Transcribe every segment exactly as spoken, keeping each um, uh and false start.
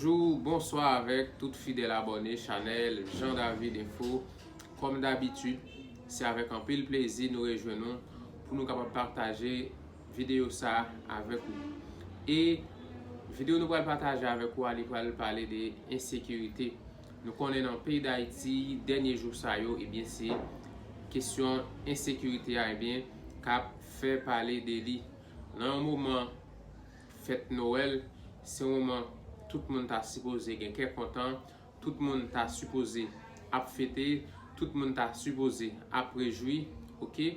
Bonjou, bonswa avèk tout fidèl abòne chanèl Jean David Info. Kòm dabitid, se avèk anpil plezi nou rejwenn nou pou nou kapab pataje videyo sa a avèk ou. E videyo nou pral pataje avèk ou a, li pral pale de ensekirite. Nou konnen nan peyi Dayiti, dènye jou sa yo, ebyen, se kesyon ensekirite a, ebyen, k ap fè pale de li. Nan yon moman fèt Nwèl, se yon moman tout moun ta sipoze gen kè kontan, tout moun ta sipoze ap fete, tout moun ta sipoze ap rejwi, oke?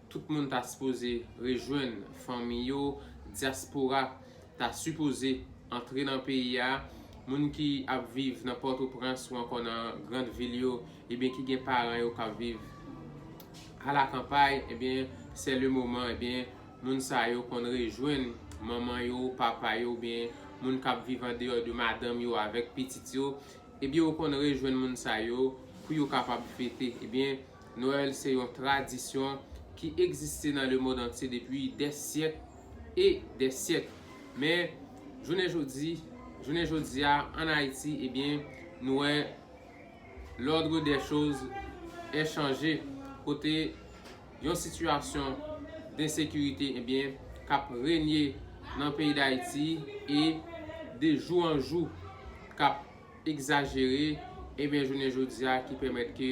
Tout moun ta sipoze rejwenn fanmi yo, dyaspora ta sipoze antre nan peyi a, moun ki ap viv nan Pòtoprens ou ankò nan grann vil yo, ebyen ki gen paran yo k ap viv alakanpay, ebyen, se le moman, ebyen, moun sa yo konn rejwenn manman yo, papa yo, oubyen moun k ap viv andeyò de madanm yo avèk pitit yo, ebyen, yo konn rejwenn moun sa yo pou yo kapab fete. Ebyen, Nwèl se yon tradisyon ki egziste nan lemonn antye depi dè syèk e dè syèk. Men, jounen jodi, jounen jodi a, ann Ayiti, ebyen, nou wè l'ordre des choses est changé, kote yon sitiyasyon densekirite, ebyen, k ap renye nan peyi Dayiti e de jou an jou k ap egzajere, ebyen, jounen jodi a ki pèmèt ke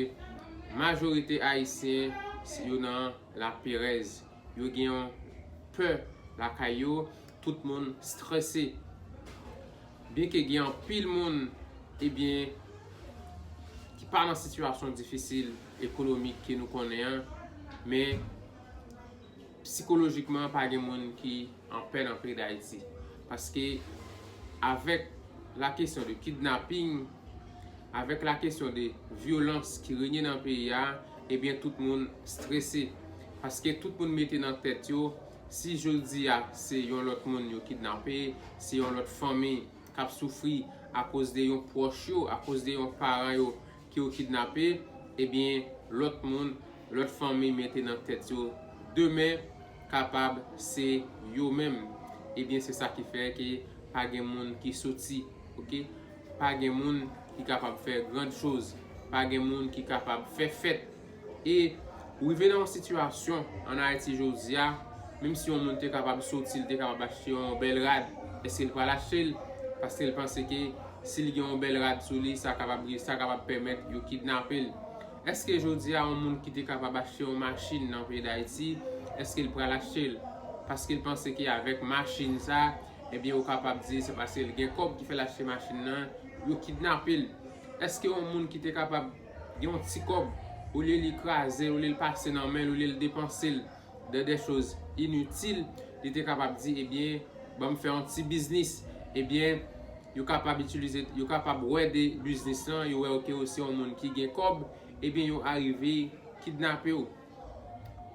majorite Ayisyen yo nan laperèz. Yo gen yon pè lakay yo, tout moun strese. Byenke gen anpil moun, ebyen, ki pa nan sitiyasyon difisil ekonomik ke nou konnen an, men sikolojikman pa gen moun ki an pè nan peyi Dayiti. Paske avèk la kesyon de kidnaping, avèk la kesyon de vyolans ki renye nan peyi a, ebyen, tout moun strese. Paske tout moun mete nan tèt yo, si jodi a se yon lòt moun yo kidnape, se yon lòt fanmi k ap soufri akoz de yon pwòch yo, akoz de yon paran yo ke yo kidnape, ebyen, lòt moun, lòt fanmi mete nan tèt yo, demen kapab se yo menm. Ebyen, se sa ki fè ke pa gen moun ki soti, oke? Pa gen moun ki kapab fè grand chose, pa gen moun ki kapab fè fèt. E ou rive nan yon sitiyasyon ann Ayiti jodi a, menm si yon moun te kapab soti, li te kapab achte yon bèl rad, èske l pral achte l? Paske l panse ke si l gen yon bèl rad sou li, sa kapab, sa kapab pèmèt yo kidnape l. Èske jodi a, yon moun ki te kapab achte yon machin nan peyi Dayiti, èske l pral achte l? Paske l panse ke avèk machin sa, ebyen, ou kapab di se paske l gen kòb ki fè l achte machin nan, yo kidnape l. Èske yon moun ki te kapab gen yon ti kòb, olye li kraze l, olye l pase nan men l, olye l depanse l dans des choses inutiles, li te kapab di, ebyen, ban m fè yon ti biznis. Ebyen, yo kapab itilize, yo kapab wè de biznis lan, yo wè, oke, ou se yon moun ki gen kòb, ebyen, yo arive kidnape w.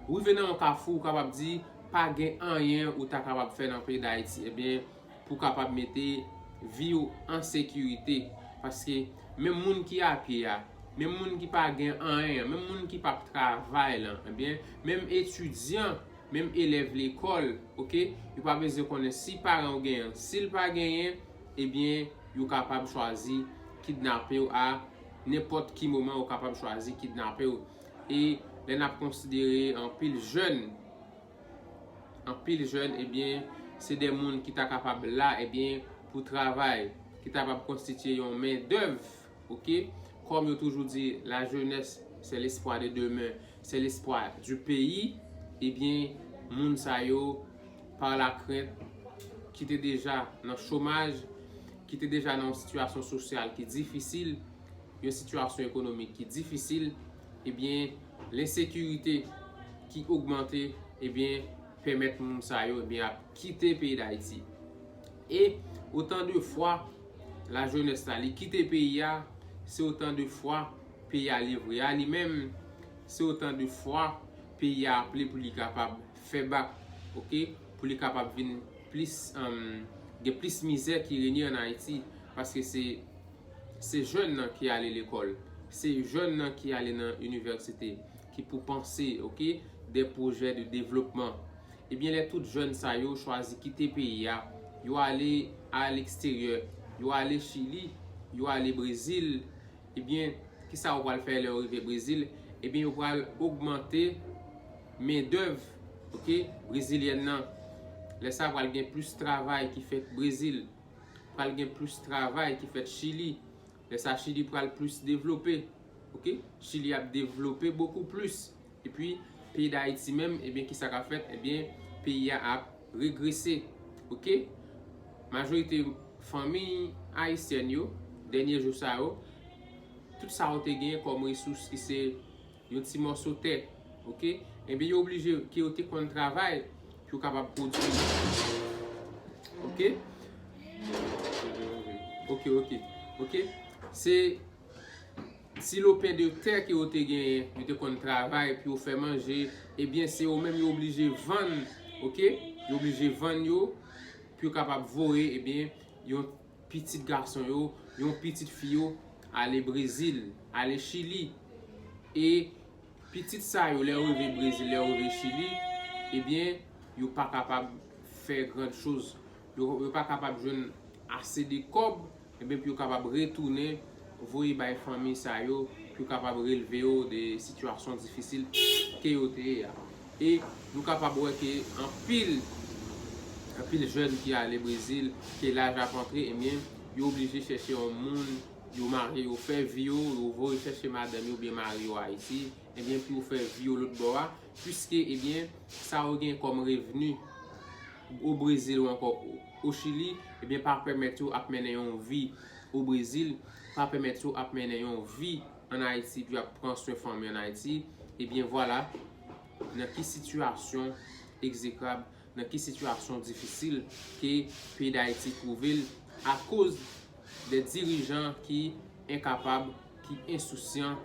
Ou rive nan yon kafou, ou kapab di, pa gen anyen ou ta kapab fè nan peyi Dayiti. Ebyen, pou kapab mete vi w an sekirite. Paske menm moun ki apye a, menm moun ki pa gen anyen an, menm moun ki p ap travay lan, ebyen, menm etidyan, menm elèv lekòl, oke, yo pa bezwen konnen si paran w genyen, si l pa genyen, ebyen, yo kapab chwazi kidnape w a nenpòt ki moman, yo kapab chwazi kidnape w. E lè n ap konsidere anpil jèn, anpil jèn, ebyen, se de moun ki ta kapab la, ebyen, pou travay, ki ta kapab konstitye yon men dèv, oke? Kòm yo toujou di, la jeunesse, c'est l'espoir de demain, c'est l'espoir du pays, ebyen, moun sa yo, pa lakrent, ki te deja nan chomaj, ki te deja nan yon sitiyasyon sosyal ki difisil, yon sitiyasyon ekonomik ki difisil, ebyen, lensekirite ki ogmante, ebyen, pèmèt moun sa yo, ebyen, ap kite peyi Dayiti. E otan de fwa la jeunesse la, li kite peyi a, se otan de fwa peyi a livre a li menm, se otan de fwa peyi a aple pou li kapab fè bak, oke? Pou li kapab vin plis, um, gen plis mizè ki renye ann Ayiti, paske se, se jèn nan ki ale lekòl, se jèn nan ki ale nan inivèsite, ki pou panse, oke, de pwojè de devlopman. Ebyen, lè tout jèn sa yo chwazi kite peyi a, yo ale a leksteryè, yo ale Chili, yo ale Brezil, ebyen, kisa yo pral fè lè yo rive Brezil? Ebyen, yo pral ogmante mendèv, oke, brezilyèn nan. Lè sa pral gen plis travay ki fèt Brezil, pral gen plis travay ki fèt Chili. Lè sa Chili pral plis devlope, oke? Chili ap devlope bokou plis. Epi, peyi Dayiti menm, ebyen, kisa k ap fèt? Ebyen, peyi a ap regrese, oke? Majorite fanmi ayisyèn yo, dènye jou sa yo, tout sa yo te gen kòm resous ki se yon ti mòso tè, oke? Ebyen, yo oblije ke yo te konn travay pou yo kapab pwodui. Oke? Oke, oke, oke. Se ti lopen de tè ke yo te genyen, yo te konn travay pou yo fè manje, ebyen, se yo menm yo oblije vann, oke? Yo oblije vann yo pou yo kapab voye, ebyen, yon pitit gason yo, yon pitit fi yo, ale Brezil, ale Chili. E pitit sa yo, lè yo rive Brezil, lè yo rive Chili, ebyen, yo pa kapab fè gran choz. Yo, yo pa kapab jwenn ase de kòb, ebyen, pou yo kapab retounen, voye bay fanmi sa yo, pou yo kapab relve yo de sitiyasyon difisil ke yo te ye a. E nou kapab wè ke anpil, anpil jèn ki ale Brezil, ke laj ap antre, ebyen, yo oblije chèche yon moun, yo marye, yo fè vi yo, yo voye chèche madanm yo oubyen mari yo Ayiti, ebyen, pou yo fè vi yo lòt bò a, piske, ebyen, sa yo gen kòm revni o Brezil ou ankò o Chili, ebyen, pa pèmèt yo ap mennen yon vi o Brezil, pa pèmèt yo ap mennen yon vi ann Ayiti, pou y ap pran swen fanmi ann Ayiti, ebyen, vwala nan ki sitiyasyon egzekrab, nan ki sitiyasyon difisil ke peyi Dayiti twouve l akoz de dirijan ki enkapab, ki ensousyan,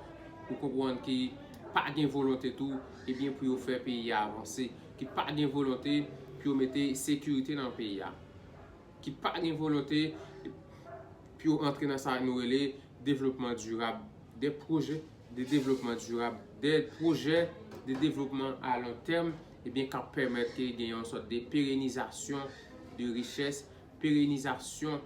ou konprann, ki pa gen volonte tou, ebyen, pou yo fè peyi a avanse, ki pa gen volonte pou yo mete sekirite nan peyi a, ki pa gen volonte pou yo antre nan sa nou rele devlopman dirab, de pwojè de devlopman dirab, de pwojè de devlopman a lon tèm, ebyen, k ap pèmèt ke gen yon sòt de perenizasyon de richès, perenizasyon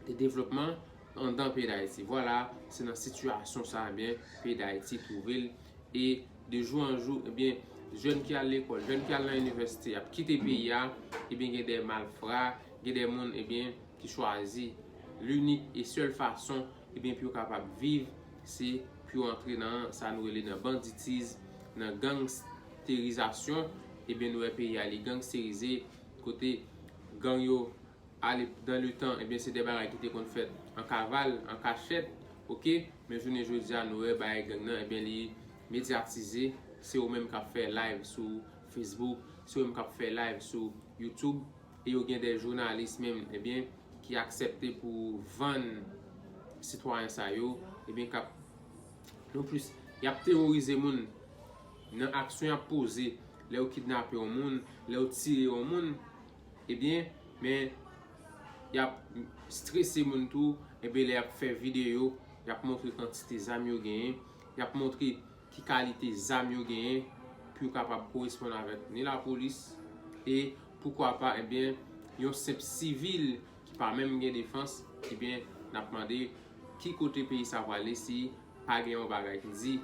de devlopman anndan peyi Dayiti. Vwala, se nan sitiyasyon sa, ebyen, peyi Dayiti twouve l. E de jou an jou, ebyen, jèn ki al lekòl, jèn ki al nan inivèsite, ap kite peyi a, ebyen, gen de malfra, gen de moun, ebyen, ki chwazi linik e sèl fason, ebyen, pou yo kapab viv, se pou yo antre nan sa nou rele nan banditiz, nan gangsterizasyon. Ebyen, nou wè peyi a li gangsterize, kote gang yo, ale dan letan, ebyen, se de bagay ki te konn fèt an kaval, an kachèt, oke? Men jounen jodi a, nou wè bagay gang nan, ebyen, li medyatize, se yo menm k ap fè live sou Facebook, se yo menm k ap fè live sou YouTube, e yo gen de jounalis menm, ebyen, ki aksepte pou vann sitwayen sa yo, ebyen, k ap, nonplis, y ap teworize moun nan aksyon y ap poze lè yo kidnape yon moun, lè yo tiye yon moun, ebyen, men, y ap strese moun tou, ebyen, lè y ap fè videyo, y ap montre kantite zam yo genyen, y ap montre ki kalite zam yo genyen pou yo kapab koresponn avèk ni lapolis e, poukwa pa, ebyen, yon senp sivil ki pa menm gen defans, ebyen, n ap mande ki kote peyi sa prale si pa gen yon bagay ki di